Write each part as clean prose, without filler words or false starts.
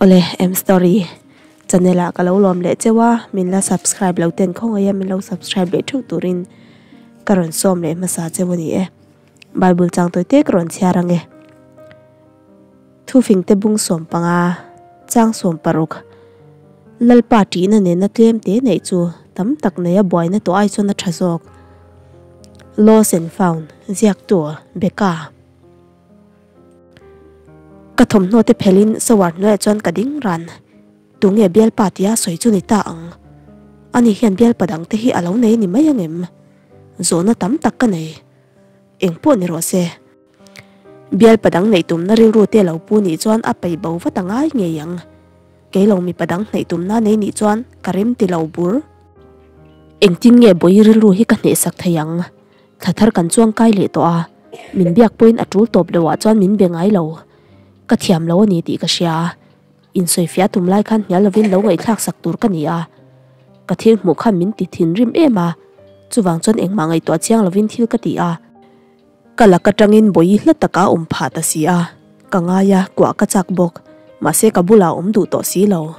Awle M story channel ah ka lo lawm leh cheu a, min la subscribe lo ten khawngaih a min lo subscribe leh theuh turin ka rawn sawm leh hmasa cheu a ni e. Bible chang tawi te ka rawn chhiar ang e. Thufing te bung 15 chang 16 Lalpa tihna nena tlem te neih chu tam tak neia buaina tawh ai chuan a tha zawk. Lost and found ziaktu Becca. Ka thawmhnaw te phelhin shower hnuaiah chuan ka ding ran. Tunge bialpa tia sawi chu ni ta ang? Ani hian bialpa dang te hi a lo nei ni mai angem? Zawhna tam tak ka nei. Eng pawh ni rawh se. Bialpa dang neih tumna rilru te lo pu nih chuan a peih bo vat a ngai ngei ang. Kei lo mipa dang hnaih tumna nei nih chuan ka rem ti lo bur. Engtin nge bawi rilru hi ka hnehsak thei ang? Thla thar kan chuang kai leh tawh a, min biak pawhin a tul tawp loh ah chuan min be ngai lo. Ka thiam lo a ni tih ka hria. Insawifiah tum lai khan hnial lovin lo ngaihthlak sak tur ka ni a. Ka thil hmuh khan min ti thinrim em a, chuvang chuan engmah ngaihtuah chiang lovin thil ka ti a. Ka lak atangin bawi hla taka awm phah ta si a, ka ngai a, kuah ka chak bawk, mahse ka bulah awm duh tawh si lo.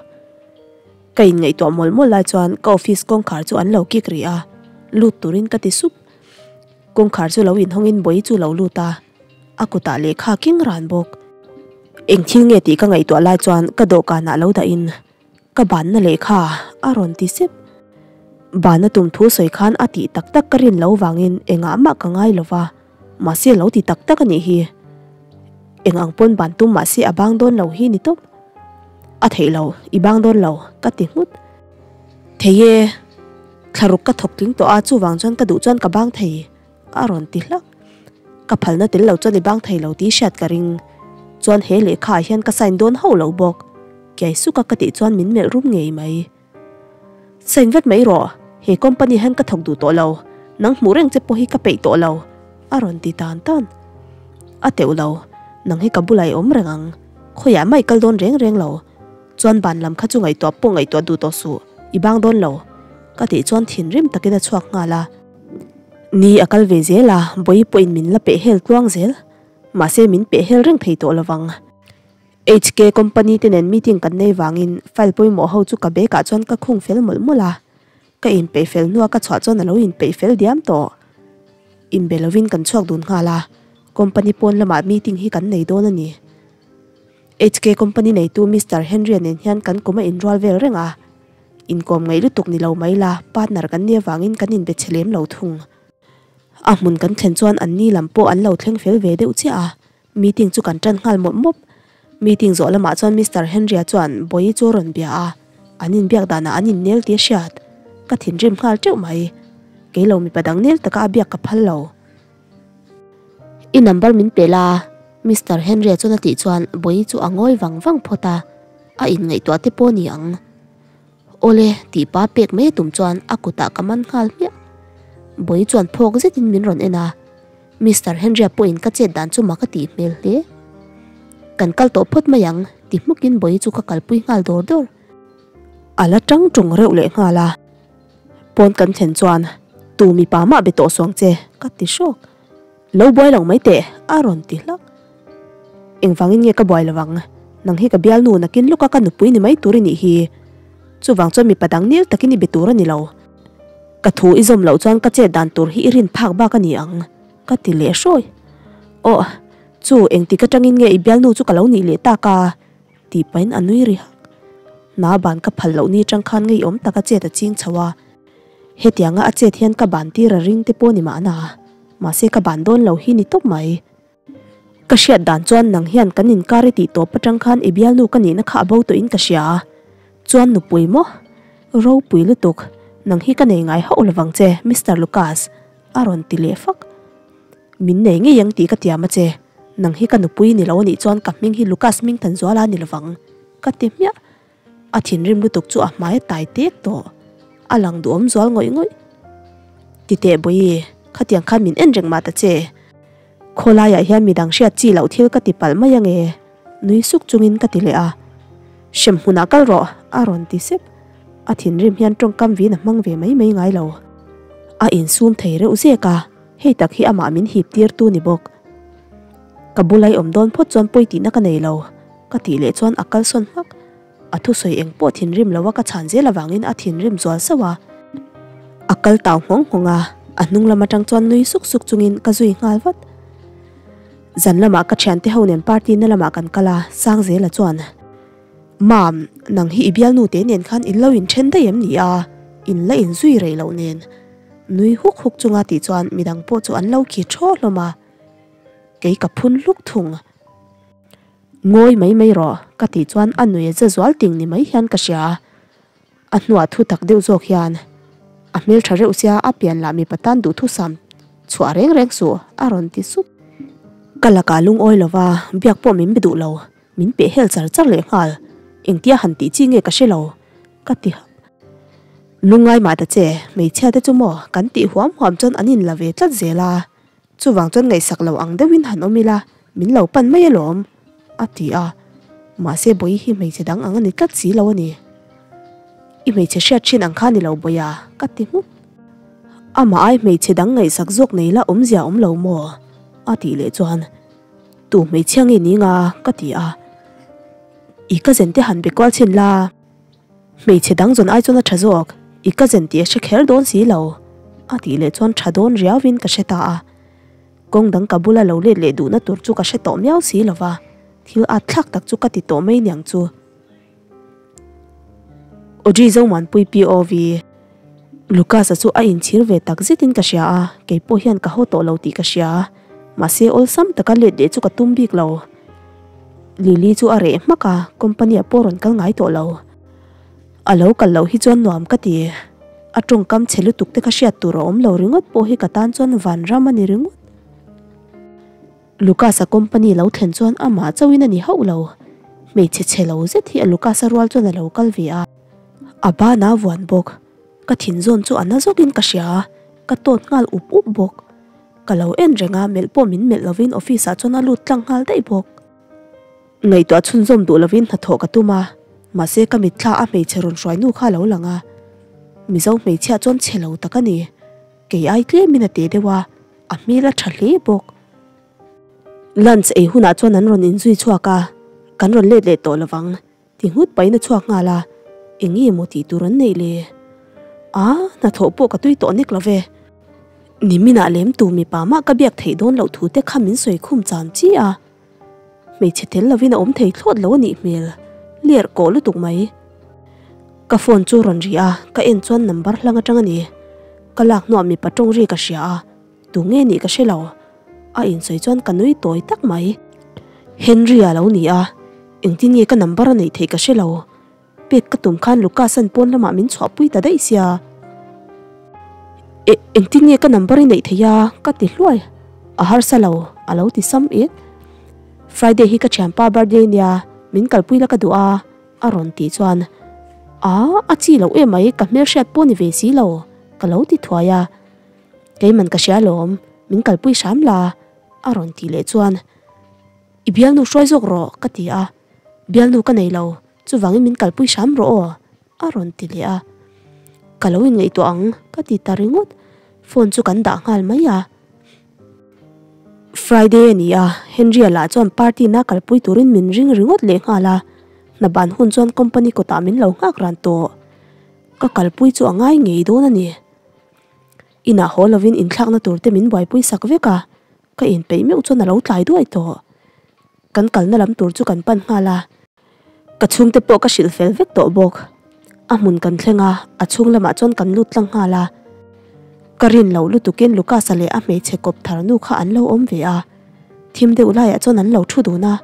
Ka inngaihtuah mawlh mawlh lai chuan ka office kawngkhar chu an lo kik rih a, lut turin ka ti sup. Kawngkhar chu lo inhawngin bawi chu lo lut a, a kutah lehkha king ran bawk. Eng thil nge tih ka ngaihtuah lai chuan ka dawhkanah lo dahin ka banna lehkha a rawn ti sep. Banna tum thu sawi khan a tih tak tak ka rin lo vangin engah mah ka ngai lo va, mahse lo ti tak tak a nih hi. Eng ang pawn ban tum mahse a bang dawn lo hi ni tawp. A theih lo, i bang dawn lo, ka ti nghut. Thei e, thlaruk ka thawk tling tawh a, chuvang chuan ka duh chuan ka bang thei, a rawn ti hlak. Ka phalna tel lo chuan i bang thei lo tih hriat ka ring. Chuan he lehkha ah hian ka sign dawn hauh lo bawk. Kiai suka ka tih chuan min melh rum ngei mai. Sign vat mai rawh, he company hian ka thawk duh tawh lo, nang hmuh reng che pawh hi ka peih tawh lo, a rawn ti tan tan. A teuh lo, nang hi ka bulah i awm reng ang, khawiah mah i kal dawn reng reng lo, chuan ban lam kha chu ngaihtuah pawh ngaihtuah duh tawh suh, i bang dawn lo, ka tih chuan thinrim takin a chhuak nghal a. Ni a kal ve zel a, bawi pawhin min la peh hel tluang zel, mahse min peh hel reng thei tawh lovang. HK company te nen meeting kan nei vangin file pawimawh ho chu ka bag ah chuan ka khung fel mawlh mawlh a, ka inpeih fel hnua ka chhuah chuan a lo inpeih fel diam tawh. Inbe lovin kan chhuak dun nghal a, company pawn lamah meeting hi kan nei dawn a ni. HK company neitu Mister Henry-a nen hian kan kum a inrual vel reng a, inkawm ngaih lutuk ni lo mai la partner kan nih avangin kan inbe chhe lem lo thung. A hmun kan thlen chuan anni lam pawh an lo thleng fel ve deuh chiah a, Meeting chu kan tan nghal mawp mawp. Meeting zawh lamah chuan Mister Henry-a chuan Bawihi chu a rawn bia a, an inbiak danah an innel tih a hriat. Ka thinrim nghal teuh mai. Kei lo mipa dang nel taka a biak ka phal lo. I number min pe la, Mister Henry-a chuan a tih chuan Bawihi chu a ngawi vang vang phawt a, a inngaihtuah te pawh a ni ang. Awle, tih pa pek mai a tum chuan a kutah ka man nghal hmiah. Bawihi chuan phawk zetin min rawn en a. Mister Henry-a pawhin ka chet dan chu mak a tih hmel hle. Kan kal tawh phawt mai ang, ti hmukin Bawihi chu ka kalpui nghal dawr dawr. A la tang tung reuh leh nghal a. Pawn kan thlen chuan, Tu mipa mah be tawh suang che, ka ti hrawk. Lo buai lo mai teh, a rawn ti hlak. Engvangin nge ka buai lo ang, nang hi ka bialnu nakin lawka ka nupui ni mai tur i nih hi. Chuvang chuan mipa dang nil takin i be tur a ni lo. Ka thu i zawm loh chuan ka chet dan tur hi i rin phak bak a ni ang, ka ti leh hrawi. Aw, chu engtik atangin nge i bialnu chu ka lo nih leh tak a? tih pahin a nui ri hak. Hna ban ka phal loh ni atang khan ngeiawm tak a chet a ching chho a. Hetianga a chet hian ka ban tir a ring te pawh ni mahna, mahse ka ban dawn lo hi ni tawp mai. Ka hriat dan chuan nang hian kan inkar i tih tawp atang khan i bialnu ka nihna kha a bo tawhin ka hria a, chuan nupui maw? Ropui lutuk, nang hi ka nei ngai hauh lovang che Mister Lucas, a rawn ti leh fak. Min nei ngei ang tih ka tiam a che, nang hi ka nupui ni lo anih chuan ka hming hi Lucas Hmingthanzuala a ni lovang, ka ti hmiah. A thinrim lutuk chu a hmai a tai tek tawh. A lang duhawm zual ngawih ngawih. Titeh Bawihi, khatiang khan min en reng mah ta che. Khawlaiah hian midang hriat chi loh thil ka ti palh mai ange, nui suk chungin ka ti leh a. Hrem hmunah kal rawh, a rawn ti sep. A thinrim hian tawngkam vin a hmang ve mai mai ngai lo. A insum thei reuh zek a, hei tak hi amah min hip tir tu ni bawk. Ka bulai awm dawn phawt chuan pawi tihna ka nei lo, ka tih leh chuan a kalsawn hmak. A thusawi eng pawh thinrim loa ka chhan zel avangin a thinrim zual sauh a. A kal tau nghawng nghawng a, a hnung lam atang chuan nui suk suk chungin ka zui nghal vat. Zan lamah ka thiante ho nen party na lamah kan kal a, Sangzela chuan, Mam, nang hi i bialnu te nen khan in lo inthen daih em ni a? In la inzui rei loh nen. Nui huk huk chunga tih chuan midang pawh chu an lo khi thaw hlawm a, kei ka phun hluk thung. Ngawi mai mai rawh, ka tih chuan a nui a za zual ting ni mai hian ka hria. A hnuah thu tak deuh zawk hian, A hmeltha reuh sia a pian lah mipa tan duhthusam chhuah reng reng suh, a rawn ti sup. Ka lakah lungawi lova biak pawh min be duh lo, min peh hel char char leh nghal. Engtia han tih chi nge ka hre lo, ka ti hap. Lungngai mah ta che, hmeichhia te chu maw kan tih huam huam chuan an inla ve tlat zel a. Chuvang chuan ngaihsak lo ang deuhin han awm ila, min lo pan mai alawm, a ti a. Mahse Bawihi hi hmeichhe dang ang a ni tlat si lo a ni. I hmeichhe hriat thin ang kha ni lo Bawiha, ka ti nghut. Amah ai hmeichhe dang ngaihsak zawk nei la awmzia awm lo maw? a tih leh chuan, Tu hmeichhia nge ni nga? ka ti a. I cousin te han be kual chhin la. Hmeichhe dang zawn ai chuan a tha zawk, i cousin tih a hre kher dawn si lo, a tih leh chuan tha dawn riauin ka hre ta a. Kawng dang ka bula lo let leh duhna tur chu ka hre tawh miau si lo va, thil at thlak tak chu ka ti tawh mai niang chu. Audrey Zomuanpui POV. Lucas-a chu a inchhir ve tak zetin ka hria a, kei pawh hian ka haw tawh lo tih ka hria, mahse awlsam taka let leh chu ka tum bik lo. Lily chu a reh hmak a, company ah pawh rawn kal ngai tawh lo. A lo kal loh hi chuan nuam ka ti. A tawngkam chhe lutuk te kha hriat tur a awm lo ringawt pawh hi ka tan chuan vanram a ni ringawt. Lucas-a company lo thlen chuan amah chauhin a ni hauh lo. Hmeichhe chhe lo zet hi a Lucas-a rual chuan a lo kal ve a. A ban a vuan bawk. Ka thinzawn chu a na zawkin ka hria a, ka tawt nghal up up bawk. Ka lo en reng a, melh pawh min melh lovin office ah chuan a lut tlang nghal daih bawk. Ngaihtuah chhunzawm duh lovin hnathawh ka tum a, mahse ka mitthla a hmeichhe rawn hruai nu kha a lo lang a. Mizo hmeichhia chuan chhe lo tak a ni. Kei ai tlemin a teh deuh a, a hmel a tha hle bawk. Lunch ei hunah chuan an rawn inzui chhuak a, kan rawn let leh tawh lovang. Ti nghut pahin a chhuak nghal a, eng nge maw tih tur an neih le? A, hnathawh pawh ka tui tawh nek lo ve. Niminah lem tu mipa mah ka biak theih dawn loh thu te kha min sawi khum cham chi a. Hmeichhe tel lovin a awm thei thlawt lo a nih hmel, ler kawh lutuk mai. Ka phone chu rawn ri a, ka en chuan number hlang atang a ni. Ka lak hnuah mipa tawng ri ka hria a. Tu nge nih ka hre lo. A insawi chuan ka nui tawi tak mai. Henry a lo ni a, engtin nge ka number a neih theih ka hre lo. Pek ka tum khan Lucas-a'n pawn lamah min chhuahpui ta daih sia. E, engtin nge ka number i neih theih a? ka ti hluai. A harsa lo, a lo ti sam et. Friday hi ka thianpa birthday nia, min kalpui la ka duh a, a rawn tih chuan, A, a chi loh emai, ka hmelhriat pawh ni ve si lo, ka lo ti thuai a. Keiman ka hria alawm, min kalpui hram la, a rawn tih leh chuan, I bialnu hruai zawk rawh, ka ti a. Bialnu ka nei lo, chuvangin min kalpui hram rawh aw, a rawn ti leh a. Ka lo inngaihtuah ang, ka ti ta ringawt. Phone chu kan dah nghal mai a. Friday a ni a, Henry-a lah chuan party na kalpui turin min ring ringawt leh nghal a. Hna ban hun chuan company kawtah min lo nghak ran tawh. Ka kalpui chu a ngai ngei dawn a ni. Inah haw lovin inthlakna tur te min buaipui sak vek a, ka inpeih meuh chuan a lo tlai duai tawh. Kan kalna lam tur chu kan pan nghal a, ka chhungte pawh ka hrilh fel vek tawh bawk. A hmun kan thleng a, a chhung lamah chuan kan lut tlang nghal a. Ka rin loh lutukin Lucas-a leh a hmeichhe kawp thar nu kha an lo awm ve a, thim deuh laiah chuan an lo thu dun a.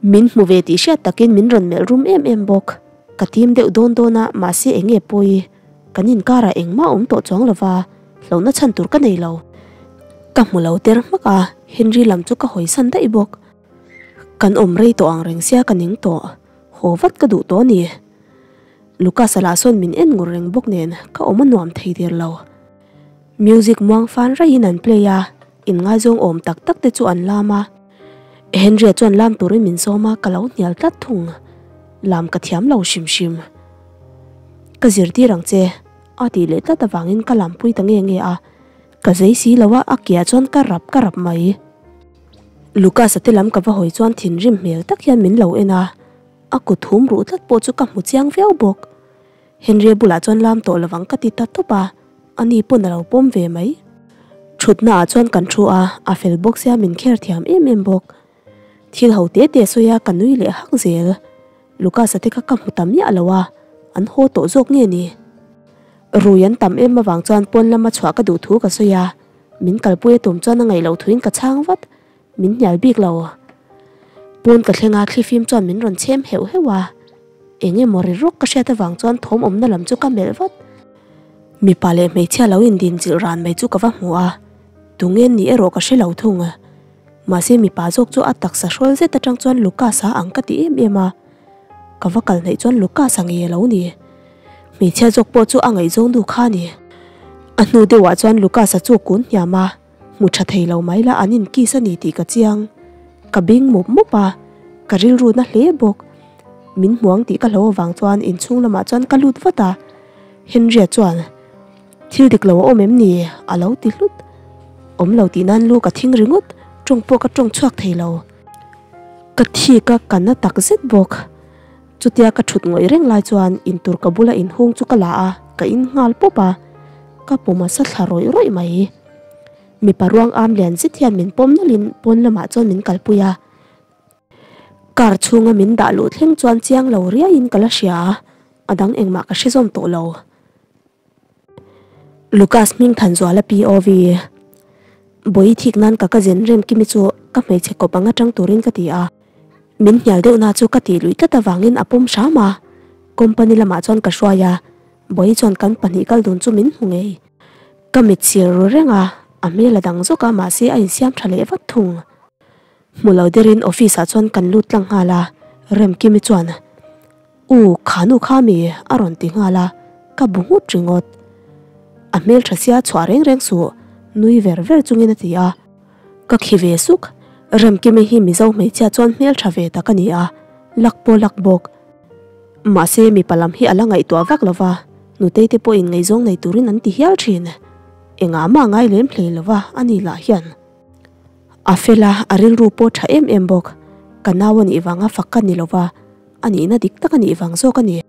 Min hmu ve tih hriat takin min rawn melh rum em em bawk. Ka tim deuh dawn dawn a, mahse eng nge pawi? Kan inkarah engmah awm tawh chuang lova, hlauhna chhan tur ka nei lo. Ka hmu lo ter hmak a, Henry lam chu ka hawisan daih bawk. Kan awm rei tawh ang reng sia ka ning tawh, haw vat ka duh tawh a ni. Lucas-a lah sawn min en ngur reng bawk nen ka awm a nuam thei der lo. Music muang fan raihin an play a, inngaizawng awm tak tak te chu an lam a. Henry-a chuan lam turin min sawm a, ka lo hnial tlat thung. Lam ka thiam lo hrim hrim. Ka zirtir ang che, a tih leh tlat avangin ka lampui ta nge nge a. Ka zei si lo a, a kiah chuan ka rap ka rap mai. Lucas-a te lam ka va hawi chuan thinrim hmel tak hian min lo en a. A kut hum ruh tlat pawh chu ka hmu chiang viau bawk. Henry-a bulah chuan lam tawh lovang ka ti ta tawp a, ani pawn a lo pawm ve mai. Thutna ah chuan kan thu a, a fel bawk sia min kher thiam em em bawk. Thil ho te te sawi a ka nui leh hak zel. Lucas-a te kha ka hmu ta miah lo a, an haw tawh zawk nge ni? Rui an tam em avang chuan pawn lama chhuah ka duh thu ka sawi a, min kalpui a tum chuan a ngaih loh thuin ka chhang vat. Min hnial bik lo. Pawn ka thleng a, thlifim chuan min rawn chhem heuh heuh a. Eng emaw ri rawk ka hriat avang chuan thawm awmna lam chu ka melh vat. Mipa leh hmeichhia lo indin chilh ran mai chu ka va hmu a, tunge ni erawh ka hre lo thung. Mahse mipa zawk chu a taksa hrawl zet atang chuan Lucas-a ang ka ti em em a. Ka va kal hnaih chuan Lucas-a ngei a lo ni. Hmeichhia zawk pawh chu a ngaihzawng nu kha a ni. A hnu deuhah chuan Lucas-a chu a kun hniam a. Hmu tha thei lo mai la an in kiss a ni tih ka chiang. Ka bing mup mup a, ka rilru na hle bawk. Min hmuang tih ka hlo avang chuan inchhung lamah chuan ka lut vat a. Henry-a chuan, Thil dik lo a awm em ni? a lo ti hlut. Awm lo tih nan lu ka thing ringawt, tawng pawh ka tawng chhuak thei lo. Ka thik a, ka na tak zet bawk. Chutia ka thut ngawih reng lai chuan intur ka bula inhung chu ka la a, ka in nghal pawp a, ka pawm a sa thla rawih rawih mai. Mipa ruang am lian zet hian min pawm nawlhin pawn lamah chuan min kalpui a, car chhunga min dah luh thleng chuan chiang lo riaiin ka la hria a, a dang engmah ka hre zawm tawh lo. Lucas Hmingthanzuala POV Bawi thik nan ka ka zen rem kimi chu ka hmeichhe kawp anga tang turin ka ti a, min hnial deuh na chu ka tih luih tlat avangin a pawm hram a, company lamah chuan ka hruai a, Bawi chuan kan pahnih kal dun chu min hmu ngei. Ka mit sir ru reng a, a hmel a dang zawk a mahse a insiam tha leh vat thung. Hmu lo derin office ah chuan kan lut tlang nghal a, Remkimi chuan U, kha nu kha mi a rawn ti nghal a, ka bu nghut ringawt. A hmeltha sia chhuah reng reng suh, nui ver ver chungin a ti a. Ka khi ve suk, Remkimi hi Mizo hmeichhia chuan hmeltha ve tak a ni a, lak pawh lak bawk. Mahse mipa lam hi a la ngaihtuah vak lo va, nutei te pawhin ngaihzawng nei turin an ti hial thin. Engah mah ngai lem hlei lo va a ni lah hian. A fel a, a rilru pawh tha em em bawk. Ka nau a nih vanga fak ka ni lo va, a nihna dik tak a nih vang zawk a ni.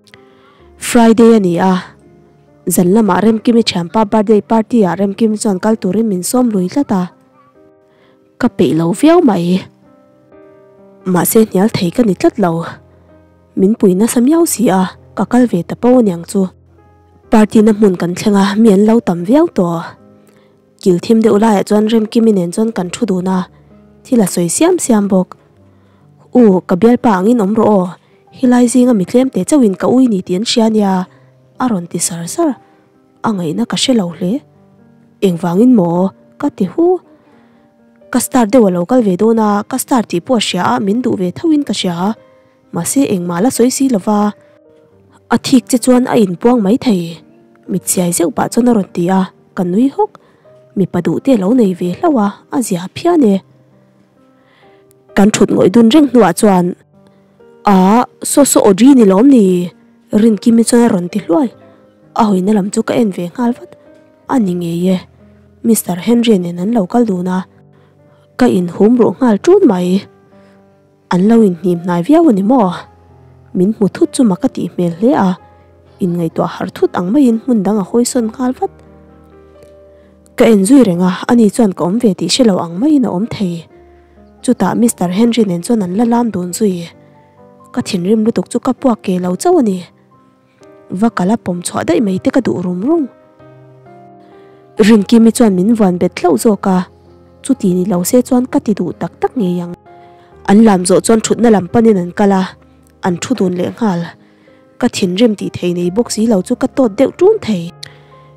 Friday a ni a, zan lamah Remkimi thianpa birthday party ah Remkimi chuan kal turin min sawm lui tlat a, ka peih lo viau mai. Mahse hnial thei ka ni tlat lo, min pui nasa miau si a, ka kal ve ta po aniang chu. Party na hmun kan thleng a, mi an lo tam viau tawh. Kil thim deuh laiah chuan Remkimi nen chuan kan thu dun a, thil a sawi siam siam bawk. U, ka bialpa angin awm rawh aw, helai zinga mi tlem teh chauhin ka ui ni tih an hria nia, a rawn ti sar sar. A ngaihna ka hre lo hle. Engvangin maw? ka ti hu. Ka star deuh a lo kal ve dawn a, ka star tih pawh a hria a, min duh ve thoin ka hria. Mahse engmah la sawi si lova, a thik che chuan a inpuang mai thei. Mit chiai zeuh pah chuan a rawn ti a, ka nui hawk. Mipa duh te lo nei ve hlauh a, a zia phian e. Kan thut ngawih dun reng hnuah chuan, A, saw saw Audrey ni lawm ni? Rinkimi chuan a rawn ti hluai. A hawina lam chu ka en ve nghal vat. A ni ngei e, Mister Henry nen an lo kal dun a, ka inhum ruh nghal ṭun mai. An lo inhnim hnai viau a ni maw? Min hmu thut chu mak a tih hmel hle a, inngaihtuah harh thut ang maiin hmun dang a hawisawn nghal vat. Ka en zui reng a, ani chuan ka awm ve tih hre lo ang maiin a awm thei. Chutah Mister Henry nen chuan an la lam dun zui. Ka thinrim lutuk chu ka puak ke lo chauh a ni. Va kal a pawm chhuah daih mai te ka duh rum rum. Rinkimi chuan min vuan bet hlauh zawk a, chuti ni lo se chuan ka ti duh tak tak ngei ang. An lam zawh chuan thutna lam panin an kal a, an thu dun leh nghal. Ka thinrim tih thei nei bawk si lo chu ka tawt deuh ṭun thei.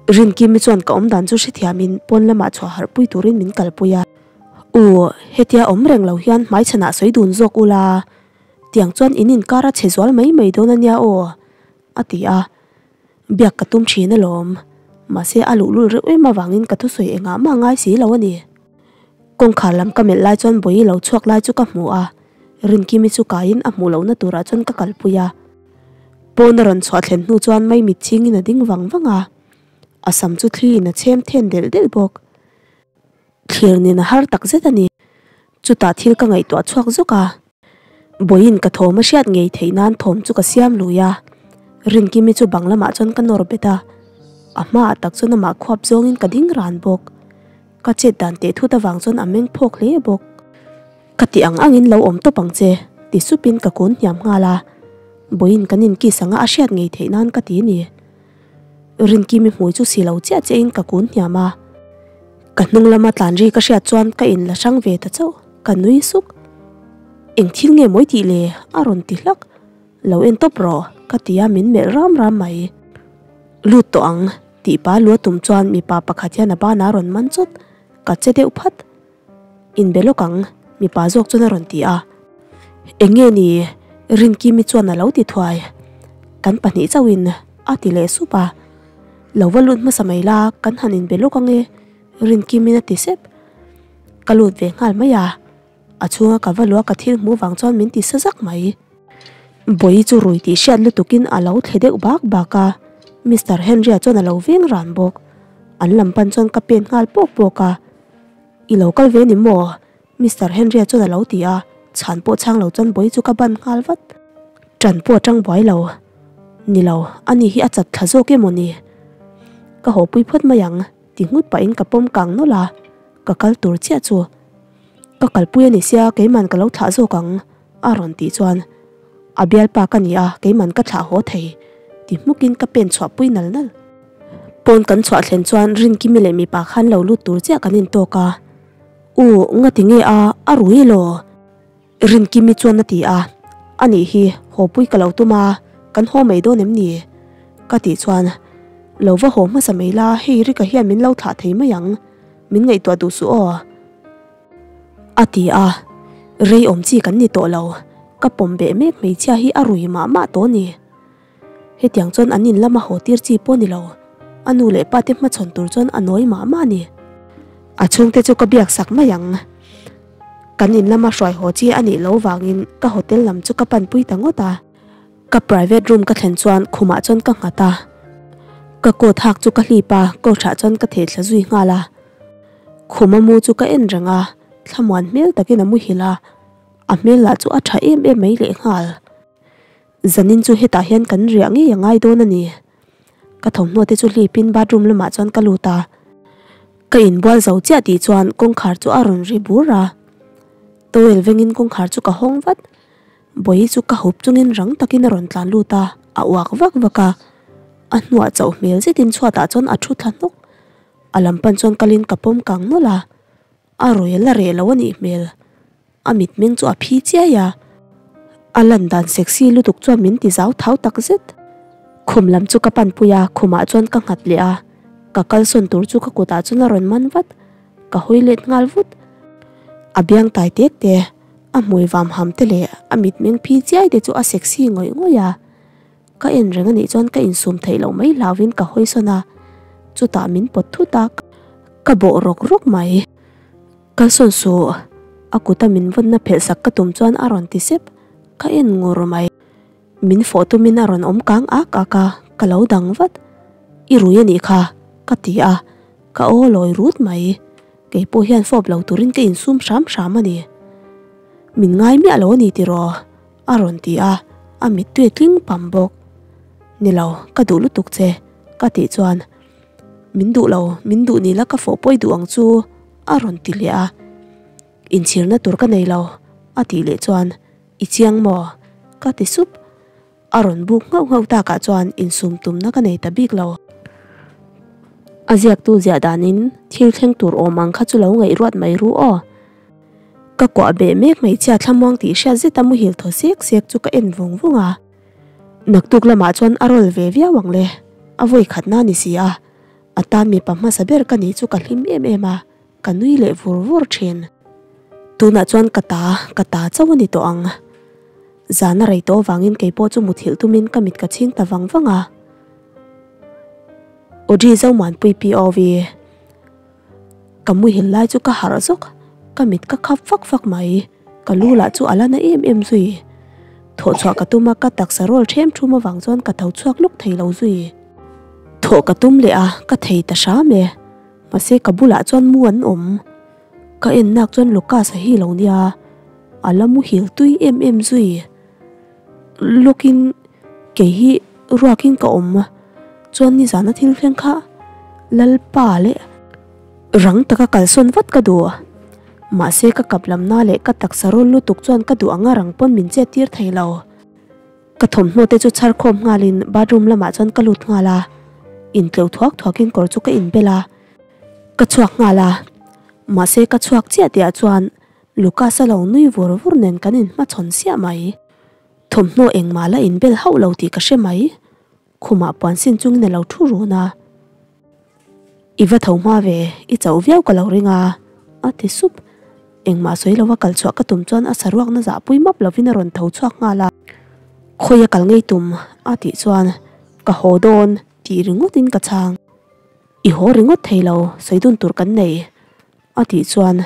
Rinkimi chuan ka awmdan chu hrethiamin pawn lamah chhuah harhpui turin min kalpui a. U, hetia awm reng lo hian hmaichhanah sawi dun zawk ula. Tiang chuan in inkar a chhe zual mai mai dawn a nia aw, a ti a. Biak ka tum thin alawm. Mahse a luhlul reuh em avangin ka thusawi engah mah ngai si lo a ni. Kawngkhar lam ka melh lai chuan Bawi lo chhuak lai chu ka hmu a, Rinkimi chu kaiin a hmuh lohna turah chuan ka kalpui a. Pawn a rawn chhuah thlen hnu chuan maimit chhingin a ding vang vang a, a sam chu thliin a chhem then delh delh bawk. Thlir nen a har tak zet a ni. Chutah thil ka ngaihtuah chhuak zawk a. Vawiin ka thawm a hriat ngei theih nan thawm chu ka siam lui a, Rinkimi chu bang lamah chuan ka nawr bet a, a hmaah tak chuan amah khuap zawngin ka ding ran bawk. Ka chet dan teh thut avang chuan a meng phawk hle bawk. Ka ti ang angin lo awm tawp ang che, ti supin ka kun hniam nghal a, vawiin kan inkiss anga a hriat ngei theih nan ka ti ni. Rinkimi hmui chu si lo chiah chiahin ka kun hniam a, ka hnung lama tlan ri ka hriat chuan ka inla hrang ve ta chauh, ka nui suk. Eng thil nge mawi tih le? a rawn ti hlak. Lo en tawp rawh, ka ti a min melh ram ram mai. Lut tawh ang, tih pa lua tum chuan mipa pakhat hian a banah a rawn man chawt, ka che deuh phat. Inbe lawk ang, mipa zawk chuan a rawn ti a. Eng nge ni? Rinkimi chuan a lo ti thuai. Kan pahnih chauhin a ti leh sup a. Lo va lut hmasa mai la, kan han inbe lawk ang e, Rinkimin a ti sep. Ka lut ve nghal mai a. A chhunga ka va luah ka thil hmuh vang chuan min ti sa zak mai. Bawi chu rui tih hriat lutukin a lo thle deuh bak bak a, Mister Henry-a chuan a lo veng ran bawk. An lam pan chuan ka pen nghal pawk pawk a. I lo kal ve ni maw? Mister Henry-a chuan a lo ti a, chhan pawh chhang lo chuan Bawi chu ka ban nghal vat. Ṭan pawh a ṭang buai lo. Ni lo, ani hi a chat thla zawk emaw ni? Ka haw pui phawt mai ang, ti nghut pahin ka pawm kang nawlh a, ka kal tur chiah chu. Ka kalpui a ni sia, keiman ka lo thlah zawk ang, a rawn tih chuan, A bialpa ka ni a, keiman ka thlah haw thei, ti hmukin ka pen chhuah pui nal nal. Pawn kan chhuah thlen chuan Rinkimi leh mipa khan lo lut tur chiah kan intawk a, U, ngati nge a, a rui elaw? Rinkimi chuan a ti a, Anih hi, haw pui ka lo tum a, kan haw mai dawn em ni? Ka tih chuan, Lo va haw hmasa mai la, hei Rika hian min lo thlah thei mai ang, min ngaihtuah duh suh aw. A ti a, Rei awm chi kan ni tawh lo, ka pawm beh mek hmeichhia hi a rui mah mah tawh a ni. Hetiang chuan an in lama haw tir chi pawh ni lo, a nu leh pa te hmachhawn tur chuan a nawi mah mah a ni. A chhungte chu ka biak sak mai ang. Kan in lama hruai haw chi a nih loh vangin ka hotel lam chu ka panpui ta ngawt a. Ka private room ka thlen chuan khumah chuan ka nghat a, ka coat hak chu ka hlip a, coat ah chuan ka theh thla zui nghal a. Khuma mu chu ka en reng a, thlamuan hmel takin a muhil a, a hmel lah chu a tha em em mai lehnghal. Zanin chu hetah hian kan riah ngei a ngai dawn a ni. Ka thawmhnaw te chu hlipin bathroom lamah chuan ka lut a, ka inbual zo chiah tih chuan kawngkhar chu a rawn ri bur a. Towel vengin kawngkhar chu ka hawng vat. Bawihi chu ka hup chungin rang takin a rawn tlan lut a, a uak vak vak a. A hnuah chauh hmel zetin chhuatah chuan a thu thla hnawk. A lam pan chuan kalin ka pawm kang nawlh a, a rawi la reh lo a nih hmel. A mitmeng chu a phi chiai a, a lan dan sexy lutuk chuan min ti zau thau tak zet. Khum lam chu ka panpui a, khumah chuan ka nghat leh a, ka kalsawn tur chu ka kutah chuan a rawn man vat, ka hawi let nghal vut. A biang tai tek te, a hmui vam ham te leh a mitmeng phi chiai te chu a sexy ngawih ngawih a. Ka en reng anih chuan ka insum theih loh mai hlauhin ka hawi sawn a, chutah min pawt thut a, ka bawh rawk rawk mai. Kalsawn suh, a kuta min vawnna phelh sak ka tum chuan a rawn ti sep, ka en ngur mai. Min fawh tumin a rawn awm kang ak ak a, ka lo dang vat. I rui anih kha, ka ti a, ka aw lawi rut mai. Kei pawh hian fawp lo turin ka insum hram hram a ni. Min ngai miah lo a ni tiraw? A rawn ti a, a mittui a tling pam bawk. Ni lo, ka duh lutuk che, ka tih chuan, Min duh lo, min duh ni la ka fawh pawi duh ang chu, a rawn ti leh a. Inchhirna tur ka nei lo, a tih leh chuan, I chiang maw? ka ti sup. A rawn buk nghauh nghauh takah chuan insum tumna ka nei ta bik lo. A ziaktu ziah danin thil thleng tur awm ang kha chu lo ngaihruat mai ru aw. Ka kuah beh mek hmeichhia thlamuang tih hriat zeta muhil thaw sek sek chu ka en vung vung a. Naktuk lamah chuan a rawl ve viau ang le, a vawi khatna ni si a, a tan mipa hmasa ber ka nih chu ka hlim em em a, ka nui leh vur vur thin. Tunah chuan ka ta, ka ta chauh a ni tawh ang. Zan a rei tawh avangin keipawh chu muthilh tumin ka mit ka chhing ta vang vang a. Audrey Zomuanpui POV. Ka muhil lai chu ka harh zawk, ka mit ka khap fak fak mai, ka lu lah chu a la na em em zui. Thawh chhuah ka tum a, ka taksa rawl ṭhem ṭhum avang chuan ka tho chhuak lawk thei lo zui. Thawh ka tum leh a, ka thei ta hram e. Mahse ka bulah chuan mu an awm. Ka en nak chuan Lucas-a hi lo nia. A la muhil tui em em zui. Lawkin kei hi ruakin ka awm chuan nizana thil thleng kha Lalpa leh rang taka kalsawn vat ka duh. Mahse ka kap lamna leh ka taksa rawl lutuk chuan ka duh anga rang pawn min chet tir thei lo. Ka thawmhnaw te chu chhar khawm nghalin bathroom lamah chuan ka lut nghal a, intleuh thuak thuakin kawr chu ka inbel a, ka chhuak nghal a. Mahse ka chhuak chiah tihah chuan Lucas-a lo nui vur vur nen kan inhmachhawn siah mai. Thawmhnaw engmah la inbel hauh lo tih ka hre mai. Khumah puan sin chungin a lo thu run a. I va tho hma ve, i chauh viau ka lo ring a, a ti sup. Engmah sawi lova kal chhuah ka tum chuan a saruakna zahpui map lovin a rawn tho chhuak nghal a. Khawi a kal ngei tum? a tih chuan, Ka haw dawn, tih ringawtin ka chhang. I haw ringawt thei lo, sawi dun tur kan nei, a tih chuan,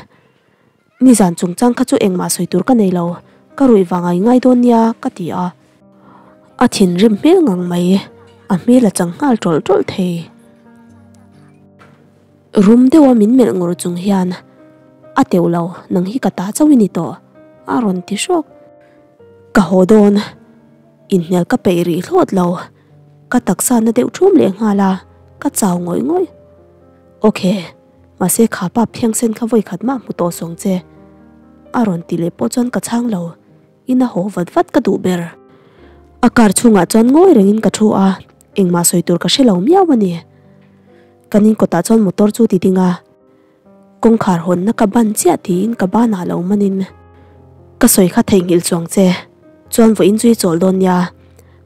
Nizan chungchang kha chu engmah sawi tur ka nei lo, ka ruih vang a i ngai dawn nia, ka ti a. A thinrim hmel ngang mai, a hmel a chang nghal tawlh tawlh thei. Rum deuha min melh ngur chung hian, A teuh lo, nang hi ka ta chauh i ni tawh, a rawn ti hrawk. Ka haw dawn, inhnial ka peih rih hlawt lo, ka taksa na deuh thum leh nghal a, ka chau ngawih ngawih. Ok. Mahse kha pa phiangsen kha vawi khat mah hmu tawh sawng che. A rawn ti leh pawh chuan ka chhang lo. In a haw vat vat ka duh ber. A car chhungah chuan ngawi rengin ka thu a, engmah sawi tur ka hre lo miau a ni. Kan in kawtah chuan motor chu ti ding a, kawngkhar hawnna ka ban chiah tiin ka banah lo manin ka sawi kha theihnghilh chuang che. Chuan vawiin chu i chawl dawn nia,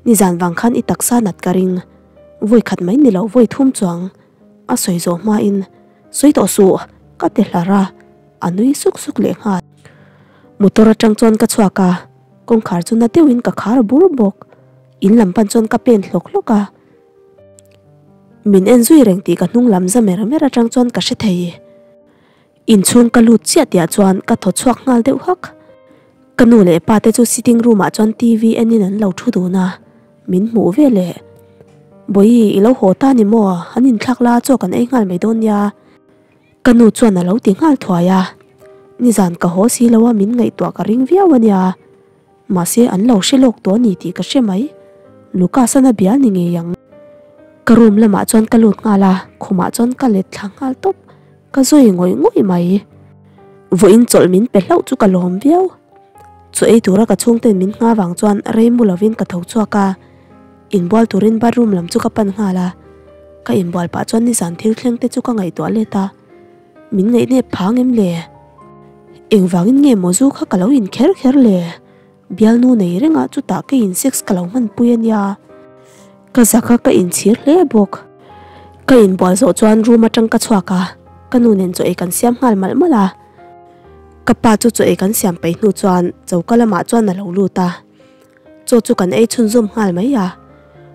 nizan vang khan i taksa nat ka ring. Vawi khat mai ni lo vawi thum chuang. A sawi zawh hmain, Sawi tawh suh, ka ti hlar a, a nui suk suk leh nghal. Motor atang chuan ka chhuak a, kawngkhar chu na deuhin ka khar bur bawk. In lam pan chuan ka pen hlawk hlawk a, min en zui reng tih ka hnung lam za mer mer atang chuan ka hre thei. Inchhung ka lut chiah tihah chuan ka thaw chhuak nghal deuh hak. Ka nu leh pa te chu sitting room ah chuan TV enin an lo thu dun a, min hmuh ve leh. Bawihi i lo haw ta ni maw? An inthlak la chaw kan ei nghal mai dawn nia. Ka nu chuan a lo ti nghal thuai a, nizan ka haw si lo a min ngaihtuah ka ring viau a nia. Mahse an lo hre lawk tawh a ni tih ka hre mai. Lucas-an a bia ni ngei ang. Ka room lamah chuan ka lut nghal a, khumah chuan ka let thla nghal tawp. Ka zawi ngawih ngawih mai. Vawiin chawlh min pe hlauh chu ka lawm viau. Chaw ei tura ka chhungten min ngha vang chuan rei mu lovin ka tho chhuak a, inbual turin bathroom lam chu ka pan nghal a. Ka inbual pah chuan nizan thil thleng te chu ka ngaihtuah let a. Min ngaihnep phang em le? Engvangin nge maw zu kha ka lo in kher kher le? Bialnu nei rengah chutah ka in sex ka lo hmanpui a nia. Ka zak a ka inchhir hle bawk. Ka inbual zawh chuan room atang ka chhuak a, ka nu nen chaw ei kan siam nghal malh malh a. Ka pa chu chaw ei kan siam peih hnu chuan choka lamah chuan a lo lut a. Chaw chu kan ei chhunzawm nghal mai a.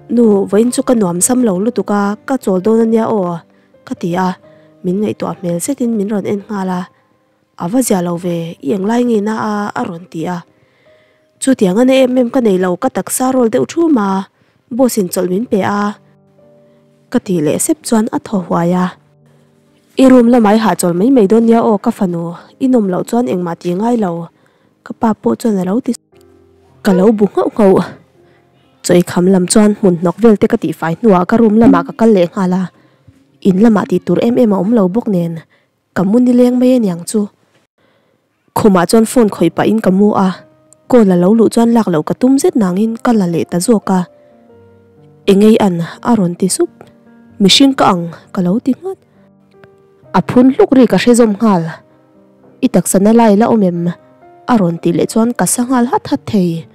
Nu, vawiin chu ka nuam sam lo lutuk a, ka chawl dawn a nia aw. Ka ti a, min ngaihtuah hmel zetin min rawn en nghal a, A va zia lo ve, i englai nge na a? a rawn ti a. Chutiang a na em em ka nei lo, ka taksa rawl deuh thum a, boss in chawlh min pe a. Ka tih leh sep chuan a thaw huai a, I room lamah i hahchawl mai mai dawn nia aw ka fanu, i nawm loh chuan engmah tih ngai lo, ka pa pawh chuan a lo ti. Ka lo bu nghauh nghauh. Chawi kham lam chuan hmun hnawk vel te ka tihfai hnuah ka room lamah ka kal leh nghal a, in lamah tih tur em em a awm lo bawk nen ka mu nileng mai aniang chu. Khumah chuan phone khawih pahin ka mu a, call a lo luh chuan lak loh ka tum zet nangin ka la leh ta zawk a. Engei an a rawn ti sup, mihring ka ang ka lo ti nghat. A phun hluk ri ka hre zawm nghal, I taksa na lai la awm em? a rawn tih leh chuan ka sa nghal hat hat thei.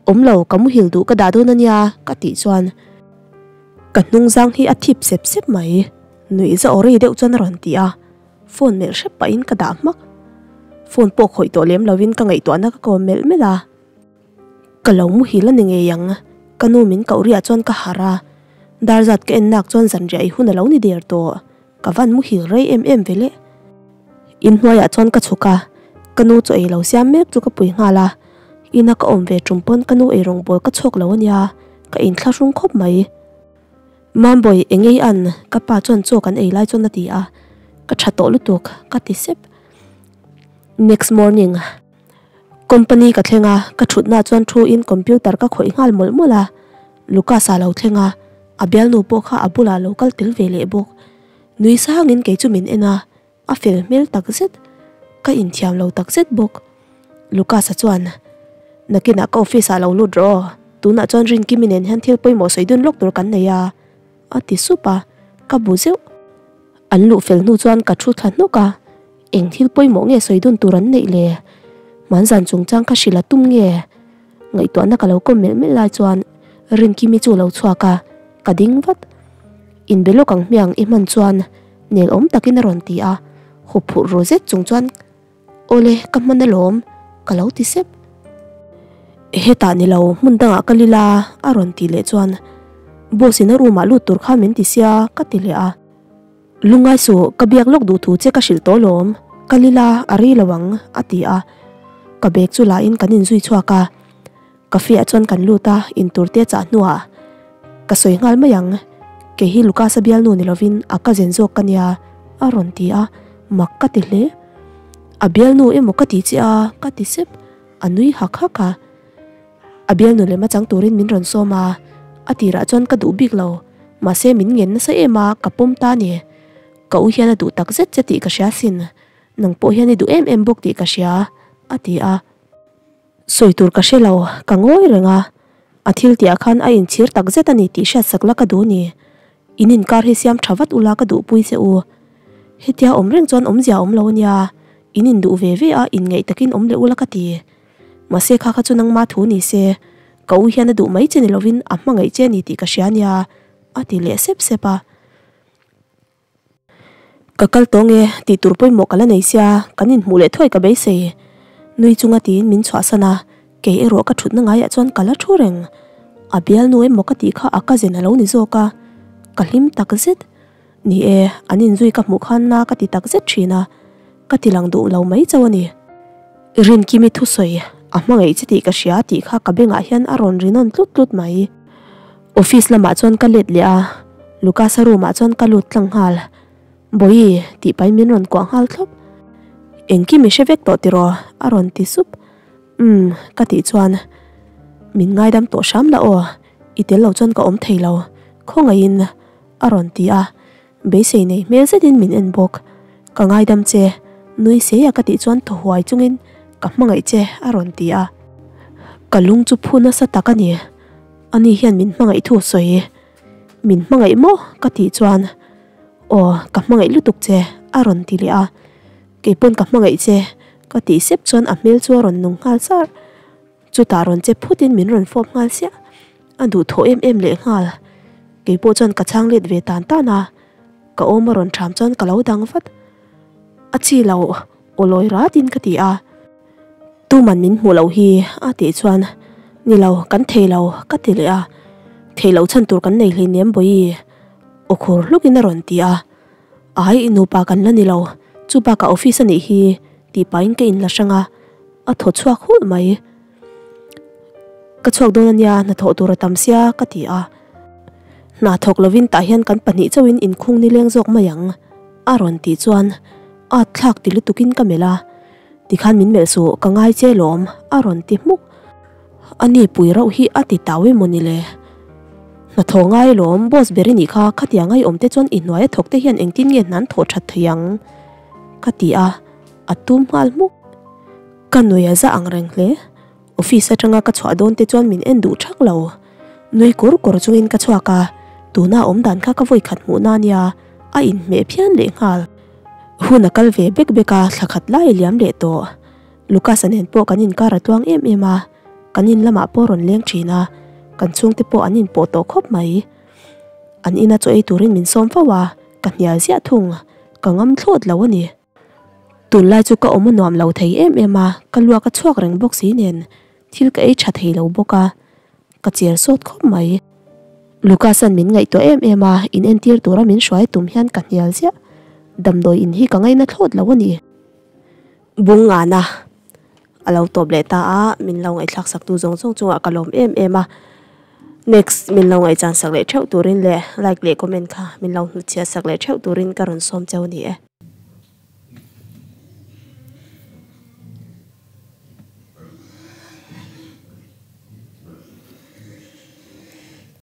Awm lo, ka muhil duh ka dah dawn a nia ka tih chuan ka hnung zang hi a thip sep sep mai, nuih za awri deuh chuan a rawn ti a, phone melh hrep pahin ka dah hmak. Phone pawh khawih tawh lem lovin ka ngaihtuahna ka kawm melh melh a, ka lo muhil a ni ngei ang, ka nu min koh riah chuan ka harh a, dar zat ka en nak chuan zanriah i hun a lo ni der tawh. Ka van muhil rei em em ve le. Inhnuaiah chuan ka chhuk a, ka nu chaw ei lo siam mek chu ka pui nghal a, ina ka awm ve tum pawn ka nu eirawng bawl ka chhuak lo ania, ka inthlahrung khawp mai. Mambawi engei an ka pa chuan chaw kan ei lai chuan a ti a, ka tha tawh lutuk ka ti sep. Next morning. Company ka thleng a, ka thutna chuan thu in computer ka khawih nghal mawlh mawlh a, Lucas a lo thleng a, a bialnu pawh kha a bulah lo kal tel ve leh bawk. Nui sangin kei chu min en a, a fel hmel tak zet. Ka inthiam lo tak zet bawk. Lucas-a chuan, Nakinah ka office ah lo lut rawh aw, tunah chuan Rinkimi nen hian thil pawimawh sawi dun lawk tur kan nei a, a ti sup a, ka bu zeuh. An luh fel hnu chuan ka thu thla hnawk a, eng thil pawimawh nge sawi dun tur an neih le? Hmanzan chungchang kha hrilh a tum nge? Ngaihtuahna ka lo kawm melh melh lai chuan Rinkimi chu a lo chhuak a, ka ding vat. Inbe lawk ang hmiang i hman chuan nel awm takin a rawn ti a, huphurh ru zet chung chuan Awle ka hman alawm ka lo ti sep. Hetah ni lo hmun dangah ka lila a rawn tih leh chuan boss in a room ah lut tur khan min ti sia ka ti leh a. Lungngai suh ka biak lawk duh thu che ka hrilh tawh alawm ka lila a rei lo ang a ti a. Ka bag chu la in kan inzui chhuak a. Cafe ah chuan kan lut a intur te chah hnuah ka sawi nghal mai ang kei hi Lucas-a bialnu ni lovin a cousin zawk ka nia a rawn ti a mak ka ti hle. A bialnu emaw ka ti che a ka ti sep a nui hak hak a. A bialnu lem a chang turin min rawn sawm a a tirah chuan ka duh bik lo mahse min ngen nasa em a ka pawm ta ni. Ka u hian a duh tak zet che tih ka hria sin nang pawh hian i duh em em bawk tih ka hria a ti a. Sawi tur ka hre lo, ka ngawi reng a. A thil tihah khan a inchhir tak zet a ni tih hriatsak la ka duh ni. In inkar hi siam tha vat ula ka duhpui che u. Hetia awm reng chuan awmzia a awm lo a nia, in induh ve ve a, inngeih takin awm leh ula ka ti. Mahse kha kha chu nangma thu ni se, ka u hian a duh mai che ni lovin a hmangaih che a ni tih ka hria a nia, a ti leh sep sep a. Ka kal tawng e, tih tur pawimawh ka la nei sia, kan inhmuh leh thuai ka beisei. Nui chunga tiin min chhuahsan a, kei erawh ka thutna ngaiah chuan ka la thu reng. A bialnu emaw ka tih kha a cousin a lo ni zawk a, ka hlim tak zet. Ni e, an inzui ka hmuh khan na ka ti tak zet thin a, ka ti lang duh lo mai chauh a ni. Rinkimi thusawi a hmangaih che tih ka hria tih kha ka bengah hian a rawn ri nawn tlut tlut mai. Office lamah chuan ka let leh a, Lucas-a room ah chuan ka lut tlang nghal. Bawihi tih pahin min rawn kuah nghal thlawp. Engkim i hre vek tawh tiraw? a rawn ti sup. Umm ka tih chuan min ngaidam tawh hram la aw, i tel lo chuan ka awm thei lo, khawngaihin a rawn ti a, beisei nei hmel zetin min en bawk. Ka ngaidam che, nui seia ka tih chuan thaw huai chungin ka hmangaih che a rawn ti a. Ka lung chu phu nasa tak a ni. Ani hian min hmangaih thu sawi. Min hmangaih maw? Ka tih chuan Aw, ka hmangaih lutuk che a rawn ti leh a. Keipawn ka hmangaih che ka tih sep chuan a hmel chu a rawn nung nghal zar. Chutah rawn che phutin min rawn fawp nghal siah. A duhthawh em em leh nghal. Keipawh chuan ka chhang let ve tan tan a. Ka awm a rawn ṭham chuan ka lo dang vat. A chi lo aw lawi ratin ka ti a. Tuman min hmuh loh hi a tih chuan Ni lo, kan thei lo ka ti leh a, Theih loh chhan tur kan nei hleinem Bawihi aw khur hlukin a rawn ti a, Ai i nupa kan la ni lo, chu bakah office a nih hi tih pahin ka inla hrang a, a thaw chhuak hulh mai. Ka chhuak dawn a nia, hnathawh tur a tam sia ka ti a, Hna thawk lovin tah hian kan pahnih chauhin inkhung nileng zawk mai ang a rawn tih chuan at thlak ti lutukin ka melh a. Tikhan min melh suh, ka ngai che lawm, a rawn ti hmuk. A ni pui rauh hi a ti tau emaw ni le? Hnathawh ngai lawm, boss ber i nih kha, khatiang ngai awm te chuan i hnuaia thawk te hian engtin nge hna an thawh that thei ang? Ka ti a, a tum nghal hmuk. Ka nui a za ang reng hle. Office atanga ka chhuah dawn te chuan min en duh thak lo. Nui kawr kawr chungin ka chhuak a, tuna awm dan kha ka vawi khat hmuh na nia, a inhmeh phian leh nghal. Hun a kal ve bek bek a, thla khat lai a liam leh tawh. Lucas-a nen pawh kan inkar a tluang em em a, kan in lamah pawh rawn leng thin a, kan chhungte pawh an inpawh tawh khawp mai. An ina chaw ei turin min sawm fo a, ka hnial ziah thung, ka ngam thlawt lo a ni. Tunlai chu ka awm a nuam lo thei em em a, ka luak a chhuak reng bawk si nen thil ka ei tha thei lo bawk a, ka cher sawt khawp mai. Lucas-a'n min ngaihtuah em em a, in entir tura min hruai tum hian ka hnial ziah. Damdawi in hi ka ngaina thlawt lo a ni. Bungana a lo tawp leh ta a, min lo ngaihthlak sak tu zawng zawng chungah ka lawm em em a. Next min lo ngaihchan sak leh theuh turin leh like leh comment kha min lo hnutchhiat sak leh theuh turin ka rawn sawm cheu a ni e.